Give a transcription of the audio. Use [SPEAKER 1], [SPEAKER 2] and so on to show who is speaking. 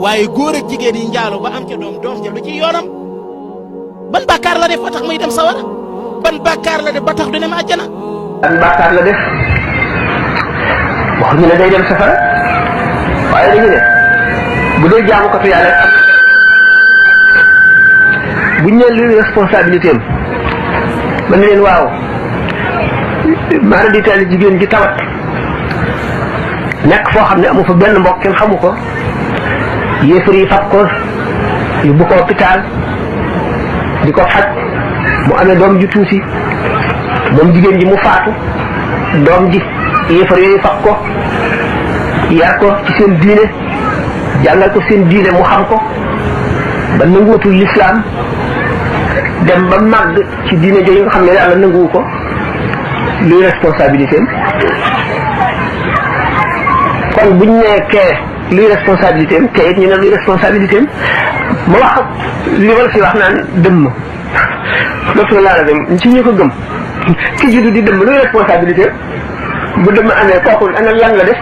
[SPEAKER 1] waaye góor ak jigéen yi njaalo ba am ca doom ja lu ci yoonam ban bàkkaar la def ba tax muy dem sawara ban bàkkaar la def ba tax du dem àjjana
[SPEAKER 2] ban bàkkaar la def waxuñu ne day dem safara waaye dañu ne bu dee jaamu ko fi yàlla am buñ ne luy responsabilité am man ne leen waaw maara di taali jigéen ji tawat nekk foo xam ne amu fa benn mbokk kenn xamu ko yéefar yi fab ko yóbbu ko hôpital di ko faj mu amee doom ju tuuti moom jigéen ji mu faatu doom ji yéefar yooyu fab ko yar ko ci seen diine jàngal ko seen diine mu xam ko ba nanguwatul lislaam dem ba màgg ci diine jooju nga xam ne yàlla nanguwu ko luy responsabilité am kon buñ nee kee luy responsabilité am kee it ñu ne luy responsabilité am ma wax li ma la fi wax naan dëmm dootu laa la dem ci ñu ko gëm ki juddu di dëmm luy responsabilité am bu dëmm amee kooku ana lan la def